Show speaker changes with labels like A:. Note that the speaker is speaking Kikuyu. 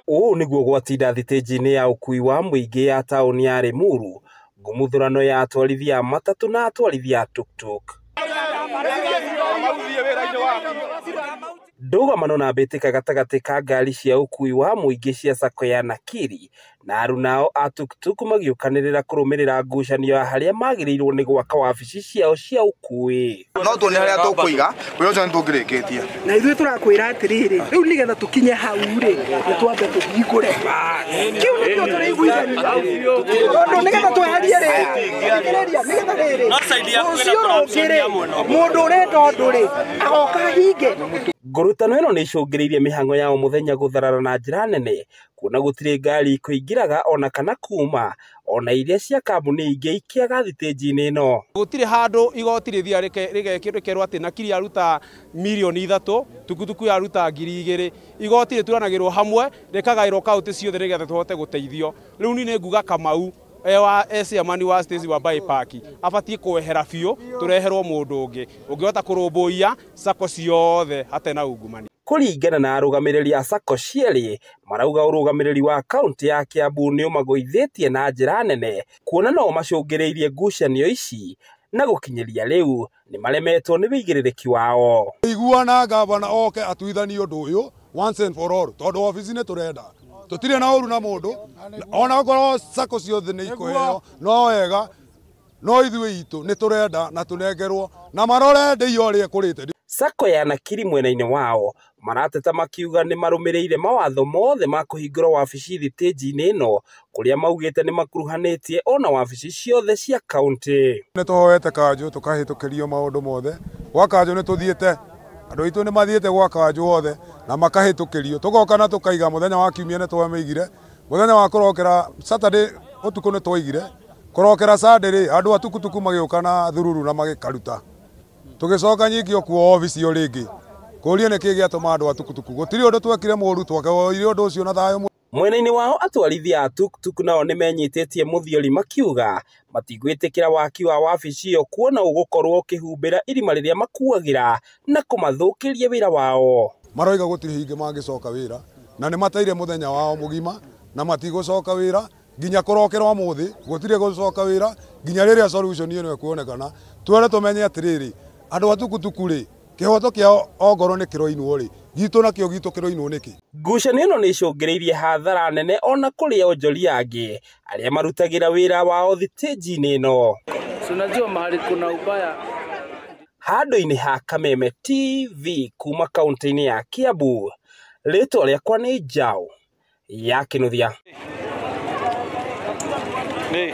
A: Ũũ nĩguo gwatinda thitĩnji-inĩ ya ũkui wa mũingĩ ya taũni ya Limuru, ngumuthurano ya atwarithia a matatũ na atwarithia a tuktuk. Ndũgamano na mbĩtĩka gatagatĩ ka ngari cia ũkui wa mũingĩ cia Sacco ya Nakiri na arunao a tuktuk magĩũkanĩrĩra kũrũmĩrĩra ngucanio ya harĩa magĩrĩirwo nĩ gwaka wabici ciao cia ũkui.
B: No tuone harĩa tũkũiga wĩra ũcio nĩ tũngĩrĩkĩtie.
C: Na ithuĩ tũrakwĩra atĩrĩrĩ, rĩu nĩgetha tũkinye hau rĩ, nĩ twambe tũhingũre. Kĩu nĩkĩo tũrĩiguithania. Tondũ nĩgetha tweherie rĩrĩ, thikĩrĩria, nĩgetha rĩrĩ, rũciũ rũngĩ rĩ, mũndũ ũrenda ũndũ rĩ, agoka ahinge.
A: Ngurutano ĩno nĩ icũngĩrĩirie mĩhang'o ya o mũthenya gũtharara na njĩra nene kuona gũtirĩ ngari ikũingĩraga ona kana kuma ona iria cia kambuni ingĩ ikĩaga thitĩnji-inĩ ĩno.
D: Gũtirĩ handũ igoti rĩthiaga rĩkerwo atĩ Nakiri yaruta mirioni 3, tukutuku yaruta 2,000. Igoti rĩturanagĩrwo hamwe rĩkagaĩrwo kaũntĩ ciothe nĩgetha tũhote gũteithio. Rĩu niĩ nĩnguga Kamau wa chairman wa stage wa Baipark abatie kwehera biũ tũreherwo mũndũ ũngĩ ũngĩhota kũrũmbũiya sacco ciothe hatarĩ na ungumania.
A: Kũringana na arũgamĩrĩri a sacco cierĩ marauga ũrũgamĩrĩri wa kaunti ya Kiambu nĩ ũmagũithĩtie na njĩra nene kuona no macũngĩrĩirie ngucanio ici na gũkinyĩria rĩu nĩ maremetwo nĩ wĩigĩrĩrĩki wao.
E: Iguana gavana oke atuithanie ũndũ ũyũ once and for all tondũ obici nĩ tũrenda. Tutire na ũru na mũndũ ona okorwo sacco ciothe nĩ ikũheo no wega no ithuĩ itũ nĩ tũrenda na tũnengerwo na marore ndĩio ũrĩa ĩkũrĩte.
A: Sacco ya Nakiri mwena-inĩ wao marateta makiuga nĩ marũmĩrĩire mawatho mothe ma kũhingũra wabici thitĩnji-inĩ ĩno kũrĩa maugĩte nĩ makuruhanĩtie ona wabici ciothe cia kaunti.
E: Nĩ tũhoete kanjũ tũkahĩtũkĩrio maũndũ mothe gwa kanjũ nĩ tũthiĩte andũ aitũ nĩ mathiĩte gwa kanjũ othe na makahĩtũkĩrio tũgoka na tũkaiga mũthenya wa kiumia nĩ twamĩigire mũthenya wa kũrokera Saturday ũtukũ nĩ twaigire kũrokera Sunday rĩ andũ a tukutuku magĩũka na thururu na magĩkaruta tũgĩcoka nyingĩ okuo obici o rĩngĩ kũria nĩkĩ gĩatũma andũ a tukutuku gũtirĩ ũndũ twekire mũũru twakĩoire ũndũ ũcio na thayũ.
A: Mwena-inĩ wao atwarithia a tuktuk nao nĩmenyitĩtie mũthiori makiuga matigwĩtĩkĩra waki wa wabici ĩyo kuona ũgũkorwo ũkĩhumbĩra irima rĩrĩa makuagĩra na kũmathũkĩria wĩra wao.
E: Maroiga gũtirĩ hingo mangĩcoka wĩra na nĩ mateire mũthenya wao mũgima na matigũcoka wĩra nginya kũrokera ũmũthĩ gũtirĩ gũcoka wĩra nginya rĩrĩa solution ĩno ĩkuonekana twere tũmenye atĩrĩrĩ andũ a tukutuku rĩ kĩhoto kĩao ongorwo nĩ kĩroinwo rĩ gitũ nakĩo gitũ kĩroinwo nĩkĩ.
A: Ngucanio ĩno nĩ icũngĩrĩirie hathara nene ona kũrĩ onjoria angĩ arĩa marutagĩra wĩra wao thitĩnji-inĩ ĩno.
F: Unajua mahali kuna ubaya.
A: Handũ-inĩ ha Kameme TV kuma kaunti-inĩ ya Kiambu, rĩtwa rĩakwa nĩ Njaũ ya Kĩnuthia.
F: Nĩ.